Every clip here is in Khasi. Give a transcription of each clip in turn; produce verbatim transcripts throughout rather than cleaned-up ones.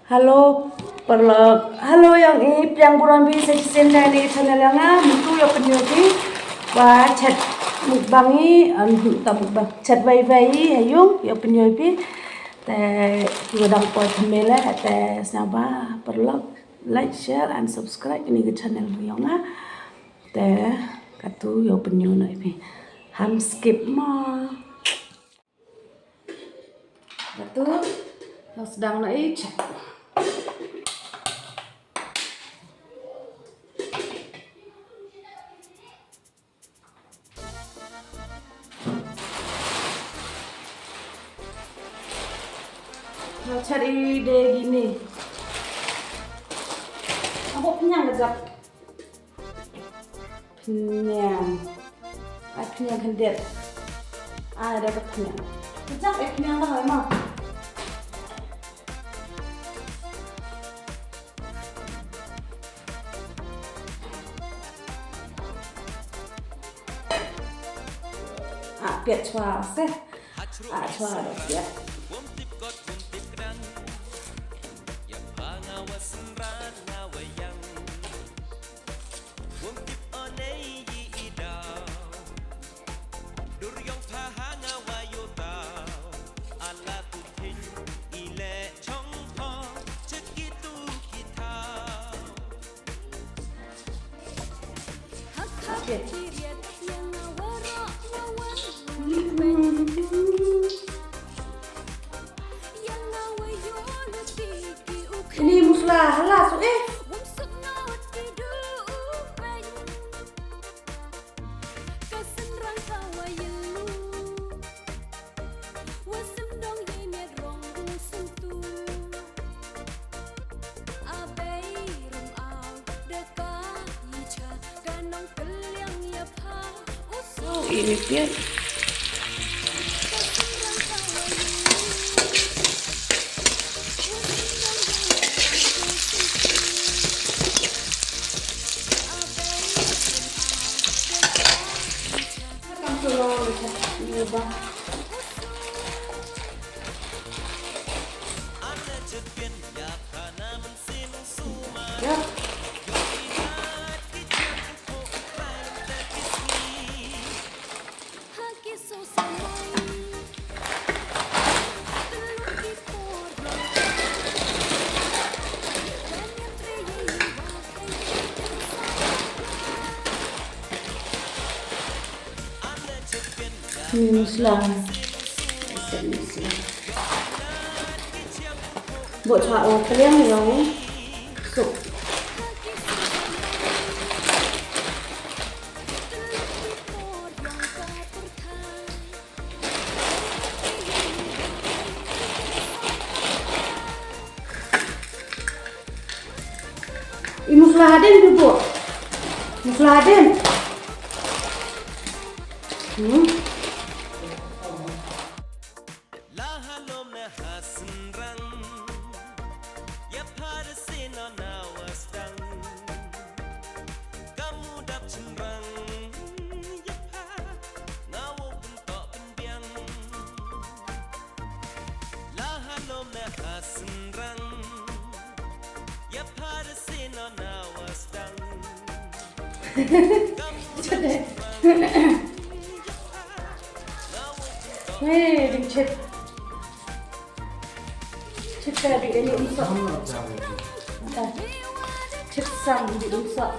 Hello, paralok. Hello, ïong i pdiang burom phi sa shisien na kane ka channel ïong nga. Mynta ïoh pynïoh phi ba chet mukbang i, em, ta mukbang, chet wei wei i ha ïung, ïoh pynïoh phi. Te ki wa dang poi thymmai leh, te sngewbha paralok, like, share and subscribe kane ka channel ïong nga. Te katu ïoh pynïoh noh i phi. Ham skip mo. Katu, nang sdang na i chet. Nang chet i de gini. Abo pynïang ka jak. Pynïang. Ai pynïang khyndiat. Ai da ka pynïang. Ka jak ai pynïang ka hai ma. Ah, piat chwa se. Ah, chwa da piat. Ini musla hala su eh. Ini piat. Ini musla. Ini musla. Buat sa o kaliang yang sup. I musla hadien phi buh. Musla hadien. Hmm. Weh, ding chip. Chip ka ding ding um sok. Chip sam ding um sok.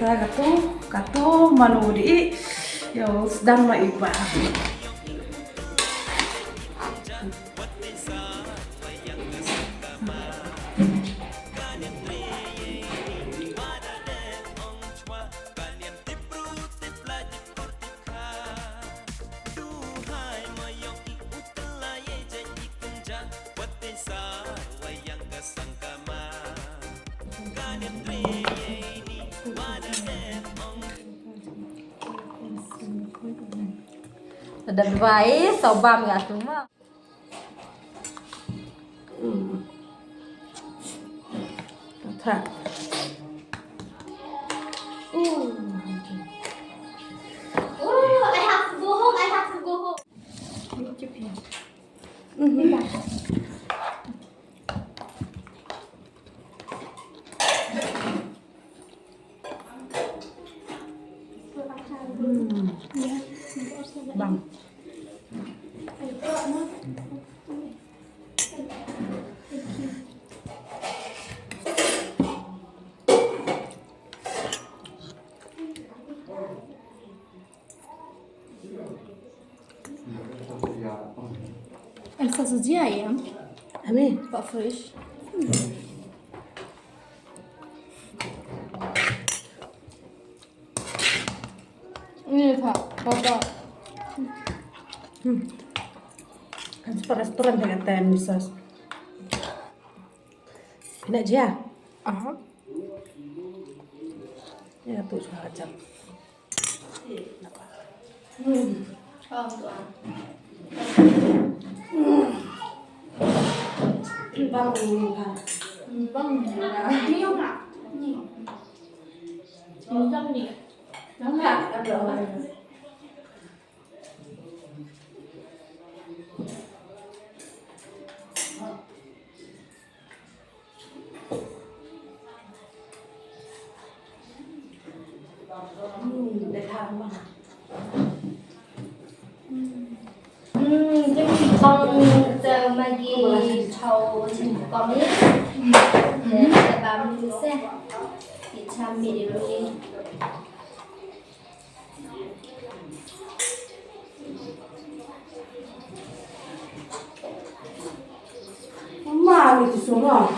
Kato, kato mano di i. Yo, sdang ma i ba. Lada bai, sobam ga tu ma. Tha. Oh, I have to go home. I have to go home. Bang. Elsa, sejia ya? Ami. Pak Fresh. Ini, Pak, Bapak. Hmm. Kan super restoran dengan ten misas. Nak jia? Aha. Ya, tu suara jam. Mama, itu semua.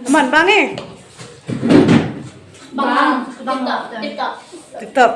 Man bang eh. Bang, bang, tip top, tip top. Tip top.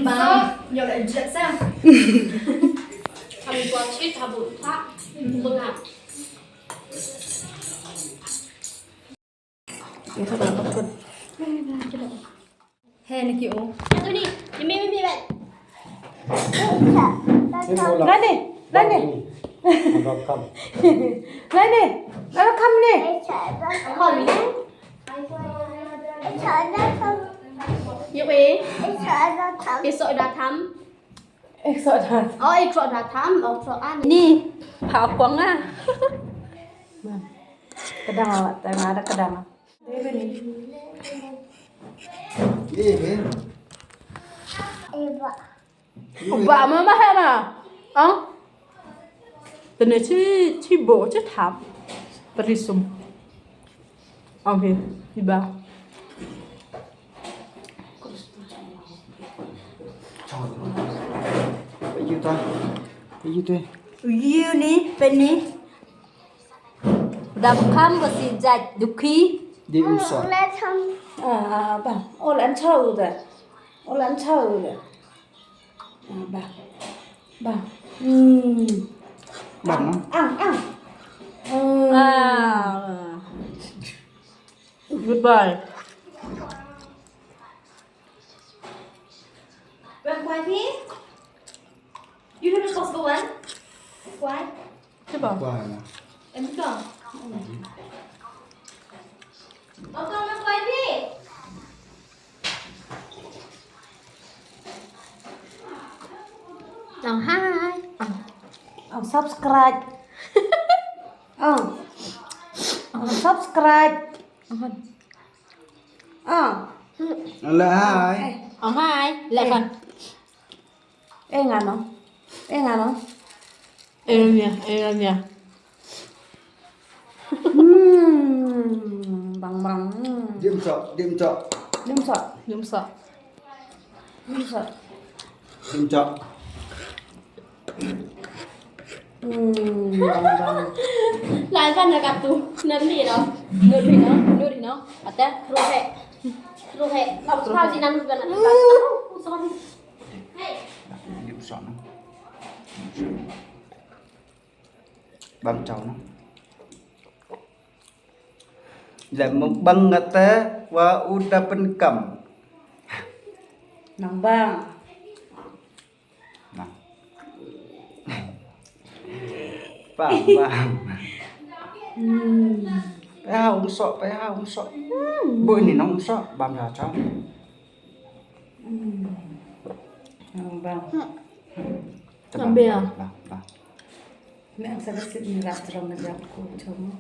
Bang, yo la jet sa. Kami buat cit habu tak. Bengap. He, niki u. Atu ni, ni mi mi mi bai. Lani, lani. Lani, lani kam ni. Yue. Iso da tham. Iso da tham. Oh, iso da tham, oh, so an. Ni, pha kwang ah. Kedang awak, tengah ada kedang. Ba ma ma ha na. Ang. Tene chi chi bo chi thap. Perisum. Ang phi. Iba. Yu ta. Yu te. Yu ni peni. Dap kham ba si jait dukhi. Di u sa. Ah, ah, ba. Ol an chau da. Ol an chau da. Ah, ba. Ba. Hmm. Ba ma. Ang, ang. Hmm. Ah. Goodbye. Wan kwai phi? You have to go one. Kwai. Cuba. Kwai. Em, kong. Kong, kong, wan kwai phi? Ang hai. Ang, ang subscribe. Ang, ang subscribe. Ah. Leh hai. Ong hai, leh kon. Eh, nga no. Eh, nga no. Eh, nya, eh, nya. Hmm, bang, bang. Hmm. Dim sok, dim sok. Dim sok. Dim sok. Dim sok. Dim sok. Hmm, bang, bang. Lai ban na katu. Nut hi no. Nut hi no. Nut hi no. Ate, ruhe. Ruhe. Kau kau si nan ban. Oh, sorry. Hey. Dim sok no. Bam chaw no. Leh mukbang kata wa u da pyndonkam. Nang bang. Nang. Bang, bang. Hmm. Pha ung sok, pha ung sok. Hmm. Bu ni nang ung sok, bam da chaw. Hmm. Nang bang. Nang bia. Bang, bang. Nang sa ka sit ni rap terang na jap ku chom.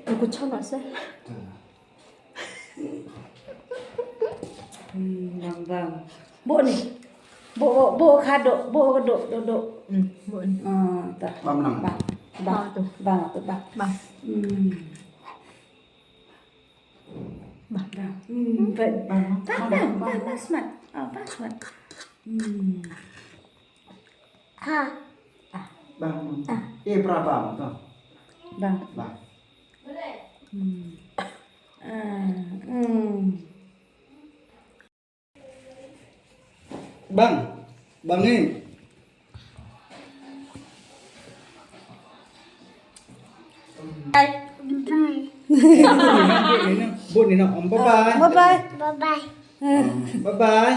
Ku chom asa. Hmm, bang, bang. Bo ni. Bo, bo, bo kado, bo kado, do, do. Hmm, bo ni. Ah, ta. Bang, bang. Bang, bang. Bang tu. Bang tu, bang. Bang. Hmm. Bang. Bang. Hmm, bang. Bang, bang, bang, bang, bang, bang, smat. Ah, bang, smat. Hmm. Ha. Ah. Bang. Ah. Eh, pra bang tu. Bang. Bang. Hmm. Ah, hmm. Bang. Bang ni. Hai. Bu ni no. Bye bye. Bye bye. Bye bye. Bye bye.